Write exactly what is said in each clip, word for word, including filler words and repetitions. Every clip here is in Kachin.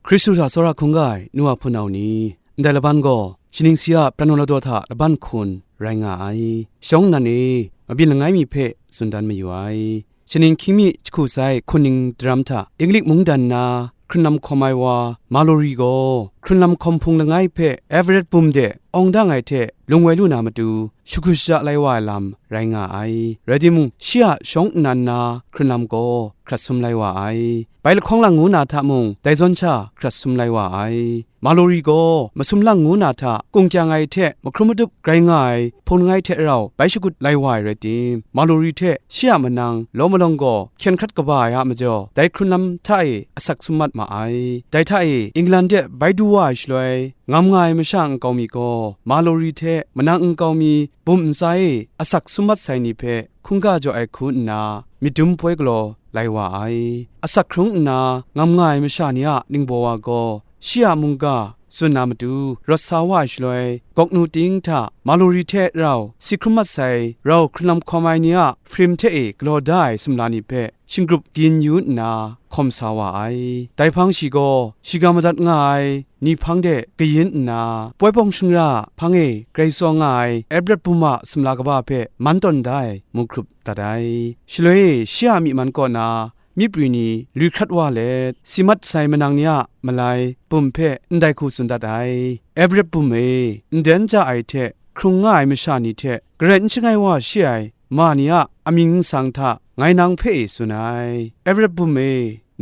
Hkristu hta tsawra hkungga ai nu a hpunau ni, ndai laban gaw shaning si a pran ladaw hta laban hkun rai nga ai. Shawng nnan e mabyin langai mi hpe tsun dan mayu ai. Shaning hkying mi jahku sai hkuning daram hta Inglik mungdan na hkrunlam hkawm ai wa Mallory gaw, hkrunlam hkawm hpung langai hpe Everest bum de awng dang ai hte lung woi lu na matu, shakut shaja lai wa ai lam rai nga ai. Rai timung, shi a shawng nnan na hkrunlam gaw hkrat sum lai wa ai. Bai lahkawng lang ngu na hta mung, dai zawn sha hkrat sum lai wa ai. Mallory gaw masum lang ngu na hta kung kyang ai hte mahkrum madup grai nga ai hpung langai hte rau bai shakut lai wa ai rai tim, Mallory hte shi a manang law malawng gaw hkyen hkrat kaba ai a majaw, dai hkrunlam hta e asak sum mat ma ai. Dai hta e England de bai du wa ai shaloi, ngam nga ai masha nkau mi gaw Mallory hte manang nkau mi bum ntsa e asak sum mat sai ni hpe hkungga jaw ai hku nna, myit dum poi galaw lai wa ai. Asak hkrung nna ngam nga ai masha ni a ningbaw wa gaw, shi a mungga tsun na matu rawt sa wa ai shaloi, gawk nu ting hta Mallory hte rau si hkrum mat sai rau hkrunlam hkawm ai ni a hprim hte e galaw da ai sumla ni hpe shinggrup kayin yu nna hkawm sa wa ai. Dai hpang shi gaw, shiga madat nga ai ni hpang de kayin nna, poi bawng shingra hpang e grai tsaw nga ai Everest bum a sumla kaba hpe man tawn da ai mu hkrup dat ai. Shaloi e shi a myi man kaw na myiprwi ni lui hkrat wa let, si mat sai manang ni a malai bum hpe ndai hku tsun dat ai. Everest bum e, nden ja ai hte hkrung nga ai masha ni hte garai n shangai wa shi ai ma ni a amying nsang hta ngai nang hpe e tsun ai. Everest bum e,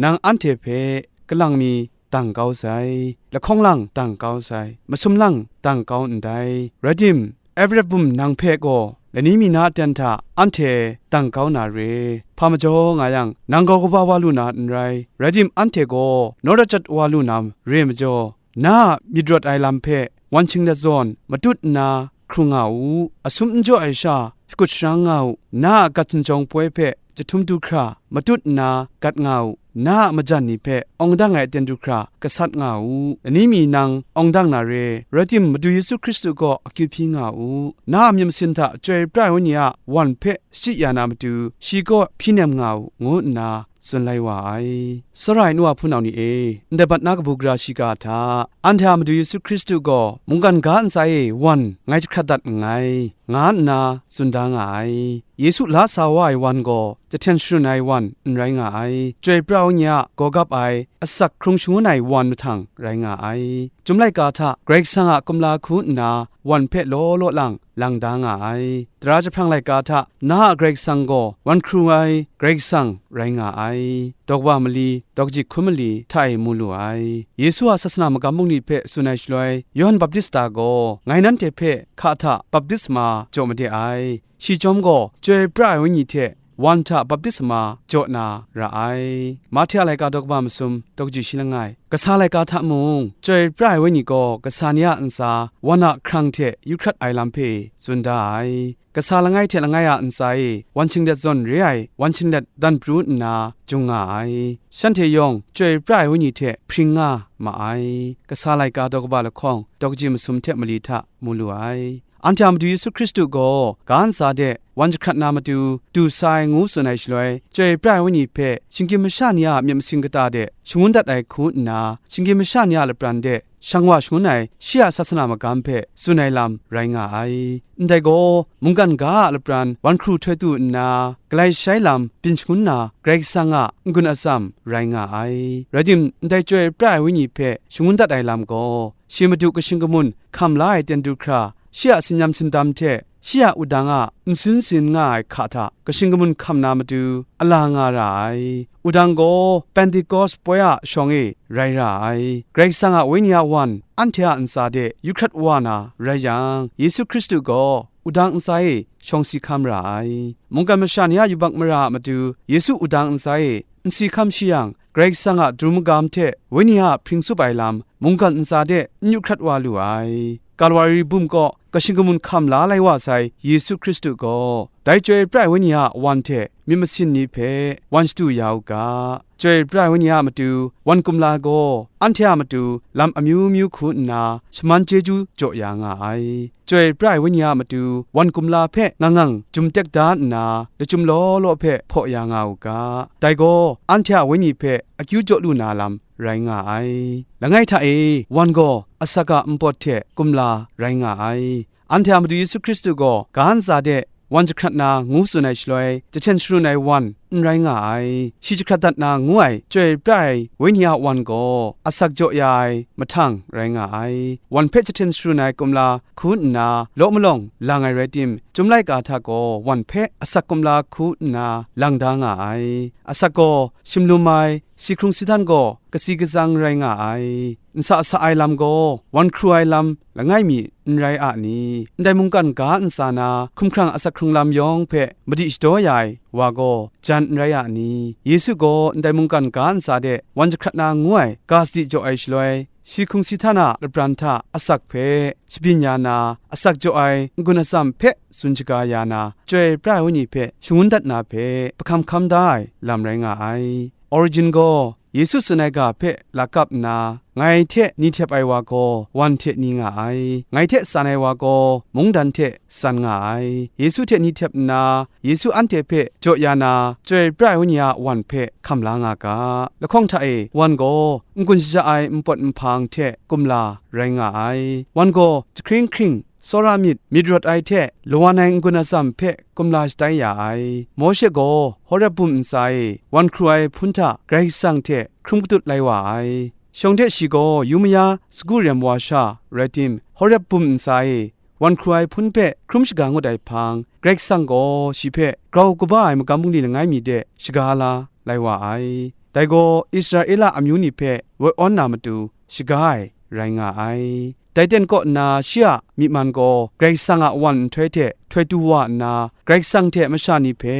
nang anhte hpe kalang mi dang kau sai, lahkawng lang dang kau sai, masum lang dang kau ndai. Rai tim, Everest bum nang hpe gaw lani mi na aten hta anhte dang kau na re. Hpa majaw nga yang, nang grau kaba wa lu na n rai. Rai tim, anhte gaw naw rachyat wa lu na re majaw, na a myit rawt ai lam hpe wan shinglet zawn matut nna hkrung nga u. Asum n jaw ai sha shakut sharang nga u. Na a gat jinjawng poi hpe jahtum du hkra matut nna gat nga u. Na a majan ni hpe awng dang ai aten du hkra gasat nga u. Lani mi nang awng dang na re, rai tim, Madu Yesu Hkristu gaw akyu hpyi nga u. Na a myit masin hta Chyoi pra ai Wenyi a wan hpe shachyi ya na matu, shi kaw hpyi nem nga u, ngu nna tsun lai wa ai. Tsawra ai nu a hpunau ni e, ndai bat na kabu gara shiga hta, anhte a Madu Yesu Hkristu gaw mungkan ga ntsa e wan ngai jahkrat dat nngai, nga nna tsun da nga ai. Yesu la sa wa ai wan gaw jahten sharun ai wan n rai nga ai. Chyoi pra ai Wenyi a gaw gap ai, asak hkrung shangun ai wan mahtang rai nga ai. Chyum laika hta Karai Kasang a kumla hku nna wan hpe law law lang lang da nga ai. Tara jahprang laika hta na a Karai Kasang gaw wan hkru ai Karai Kasang rai nga ai. Daw kaba mali, daw kaji hkun mali hta e mu lu ai. Yesu a sasana magam bungli hpe tsun ai shaloi, Yawhan Baptista gaw, ngai nanhte hpe hka hta baptisma jaw made ai. Shi chyawm gaw, Chyoi pra ai Wenyi hte wan hta baptisma jaw na ra ai. Mahte a laika daw kaba masum, daw kaji shi langai. Kasa laika hta mung, Chyoi pra ai Wenyi gaw kasa ni a ntsa wan a hkrang hte yu hkrat ai lam hpe tsun da ai. Kasa langai hte langai a ntsa e wan shinglet zawn re ai wan shinglet dan pru nna jung nga ai. Shanhte yawng Chyoi pra ai Wenyi hte hpring nga ma ai. Kasa laika daw kaba lahkawng, daw kaji masum hte mali hta mu lu ai. Anhte a Madu Yesu Hkristu gaw ga ntsa de wan jahkrat na matu du sa ai ngu tsun ai shaloi, Chyoi pra ai Wenyi hpe shinggyim masha ni a myit masin kata de shangun dat ai hku nna, shinggyim masha ni a lapran de shang wa shangun ai shi a sasana magam hpe tsun ai lam rai nga ai. Ndai gaw, mungkan ga a lapran wan hkru htoi tu nna, galai shai lam byin shangun na Karai Kasang a n-gun atsam rai nga ai. Rai tim, ndai Chyoi pra ai Wenyi hpe shangun dat ai lam gaw, shi Madu kashin kamun hkam la ai ten du hkra, shi a tsin-yam tsindam hte shi a wudang a nsin sin nga ai hka hta kashin kamun hkam na matu ala nga ra ai. Wudang gaw Pentekost poi a shawng e rai ra ai. Karai Kasang a Wenyi a wan anhte a ntsa de yu hkrat wa na rai yang, Yesu Hkristu gaw wudang ntsa e shawng si hkam ra ai. Mungkan masha ni a yubak mara a matu Yesu wudang ntsa e n si hkam shi yang, Karai Kasang a dum magam hte Wenyi a hpring tsup ai lam mungkan ntsa de n yu hkrat wa lu ai. Kalwari bum kaw kashin kamun hkam la lai wa sai Yesu Hkristu gaw, dai Chyoi pra ai Wenyi a wan hte myit masin ni hpe wan shadu ya u ga. Chyoi pra ai wenyi a matu wan kumla gaw, anhte a matu lam amyu myu hku nna, shaman chyeju jaw ya nga ai. Chyoi pra ai wenyi a matu wan kumla hpe ngang ngang jum tek da nna, lachyum law law hpe hpaw ya nga u ga. Dai gaw, anhte a wenyi hpe akyu jaw lu na lam rai nga ai. Langai hta e, wan gaw asak a npawt hte kumla rai nga ai. Anhte a Madu Yesu Hkristu gaw ga ntsa de wan jahkrat na ngu tsun ai shaloi, jahten sharun ai wan n rai nga ai. Shi jahkrat dat na ngu ai Chyoi pra ai Wenyi a wan gaw asak jaw ya ai mahtang rai nga ai. Wan hpe jahten sharun ai kumla hku nna law malawng lang ai rai tim, Chyum laika hta gaw wan hpe asak kumla hku nna lang da nga ai. Asak gaw shimlum ai, si hkrung si htan gaw katsi katsang rai nga ai. Nsa sa ai lam gaw, wan hkru ai lam langai mi n rai a ni? Ndai mungkan ga ntsa na hkumhkrang asak hkrung lam yawng hpe madi shadaw ya ai wa gaw jan n rai a ni? Yesu gaw ndai mungkan ga ntsa de wan jahkrat na ngu ai ga sadi jaw ai shaloi, si hkrung si htan a lapran hta asak hpe shabyin ya na, asak jaw ai n-gun atsam hpe tsun shaga ya na, Chyoi pra ai Wenyi hpe shangun dat na hpe, hpahkam hkam da ai lam rai nga ai. Origin gaw Yesu tsun ai ga hpe lakap nna, ngai hte ni htep ai wa gaw wan hte ni nga ai, ngai hte san ai wa gaw mungdan hte san nga ai. Yesu hte ni htep nna, Yesu anhte hpe jaw ya na, Chyoi pra ai Wenyi a wan hpe hkam la nga ga. Lahkawng hta e, wan gaw n-gun shaja ai npawt nhpang hte kumla rai nga ai. Wan gaw jahkring hkring, tsawra myit, myit rawt ai hte lawan ai n-gun atsam hpe kumla shatai ya ai. Mawshe gaw Horeb bum ntsa e wan hkru ai hpun hta Karai Kasang hte hkrum katut lai wa ai. Shawng hte shi gaw yu maya sagu rem wa sha rai tim, Horeb bum ntsa e wan hkru ai hpun hpe hkrum shaga ngut ai hpang, Karai Kasang gaw shi hpe grau kaba ai magam bungli langai mi de shaga la lai wa ai. Dai gaw Israela amyu ni hpe woi awn na matu shaga ai rai nga ai. Dai ten kaw nna shi a myi man gaw Karai Kasang a wan nhtoi hte htoi tu wa nna, Karai Kasang hte masha ni hpe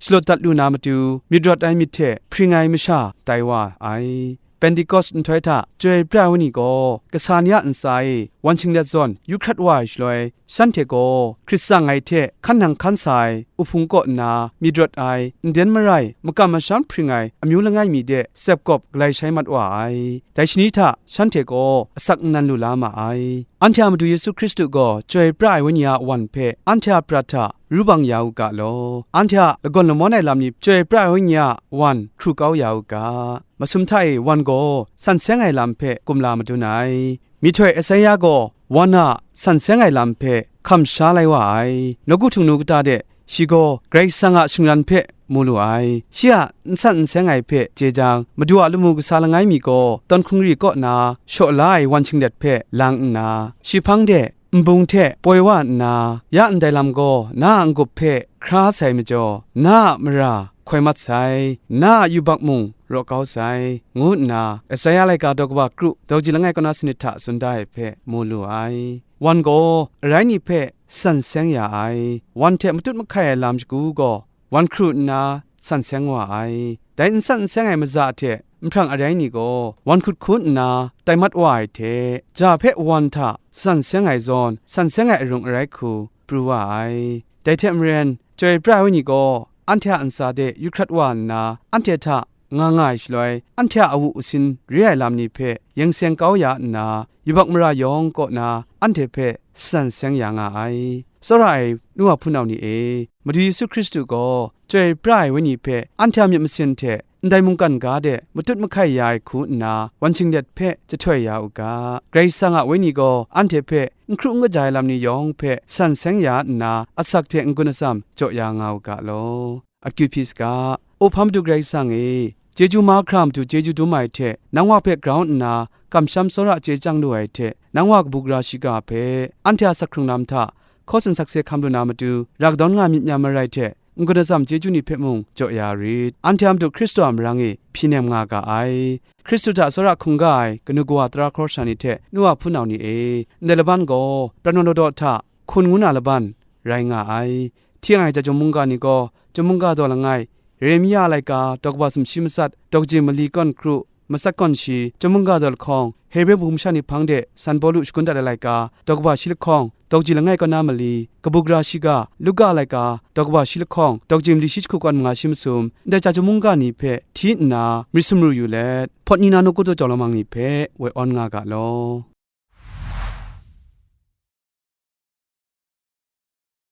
shalawt dat lu na matu myit rawt ai myit hte hpring ai masha tai wa ai. Pentekost nhtoi hta Chyoi pra ai Wenyi gaw kasa ni a ntsa e wan shinglet zawn yu hkrat wa ai shaloi, shanhte gaw Hkrit tsang ai hte hkan nang hkan sa ai uhpung kaw nna myit rawt ai, nden marai, makam masham hpring ai amyu langai mi de tsep kawp galai shai mat wa ai. Dai shani hta shanhte gaw asak nnan lu la ma ai. Anhte a Madu Yesu Hkristu gaw Chyoi pra ai Wenyi a wan hpe anhte a prat hta ru bang ya u ga law. Anhte a lagawn lamawn ai lam ni Chyoi pra ai Wenyi a wan hkru kau ya u ga. Masum hta e wan gaw san seng ai lam hpe kumla madun ai. Myihtoi Esaia gaw wan a san seng ai lam hpe hkam sha lai wa ai. Nawku htingnu kata de shi gaw Karai Kasang a shingran hpe mu lu ai. Shi a n san n seng ai hpe chye jang, Madu a lamu kasa langai mi gaw tawn hkungri kaw na shaw la ai wan shinglet hpe lang nna, shi hpang de nbung hte poi wa nna, ya ndai lam gaw na a n-gup hpe hkra sai majaw, na a mara hkoi mat sai, na a yubak mung raw kau sai, ngu nna Esaia laika daw kaba kru, daw kaji langai kaw na sanit hta tsun da ai hpe mu lu ai. Wan gaw arai ni hpe san seng ya ai. Wan hte matut mahkai ai lam shagu gaw, wan hkru nna san seng wa ai. Dai n san n seng ai maza hte nhprang arai ni gaw, wan hkut hkun nna tai mat wa ai hte, ja hpe wan hta san seng ai zawn, san seng ai arung arai hku pru wa ai. Dai hte maren, Chyoi pra ai Wenyi gaw anhte a ntsa de yu hkrat wa nna, anhte hta nga nga ai shaloi, anhte a awu asin re ai lam ni hpe yeng seng kau ya nna, yubak mara yawng kaw na anhte hpe san seng ya nga ai. Tsawra ai nu wa hpunau ni e, Madu Yesu Hkristu gaw Chyoi pra ai Wenyi hpe anhte a myit masin hte ndai mungkan ga de matut mahkai ya ai hku nna, wan shinglet hpe jahtoi ya u ga. Karai Kasang a Wenyi gaw anhte hpe n hkru n kaja ai lam ni yawng hpe san seng ya nna, asak hte n-gun atsam jaw ya nga u ga law. Akyu hpyi saga. O hpa Madu Karai Kasang e, chyeju mahkra matu chyeju dum ai hte, nang wa hpe grau nna kamsham tsawra chye chyang lu ai hte, nang wa kabu gara shiga hpe, anhte a sak hkrung lam hta, hkaw tsun sakse hkam lu na matu, ra kadawn nga myit n-yam marai hte, n-gun atsam chyeju ni hpe mung jaw ya rit. Anhte a Madu Hkristu a marang e hpyi nem nga ga ai. Hkristu hta tsawra hkungga ai kanu kawa tara hkawr sha ni hte nu wa hpunau ni e, ndai laban gaw, pran wa law daw hta hkun ngu na laban rai nga ai. Hti ai ja chyum mungga ni gaw, chyum mungga daw langai, Yeremia laika daw kaba sumshi matsat, daw kaji mali kawn kru, matsat gawn shi, chyum mungga daw lahkawng, Hebre mung masha ni hpang de San Pawlu shagun dat ai laika, daw kaba shi lahkawng, daw kaji langai kaw na mali, kabu gara shiga, Luka laika, daw kaba shi lahkawng, daw kaji mali shi jahku kaw manga shi masum, ndai chyum mungga ni hpe hti nna myit sumru yu let, hpawt ni na nawku daw jau lamang ni hpe woi awn nga ga law.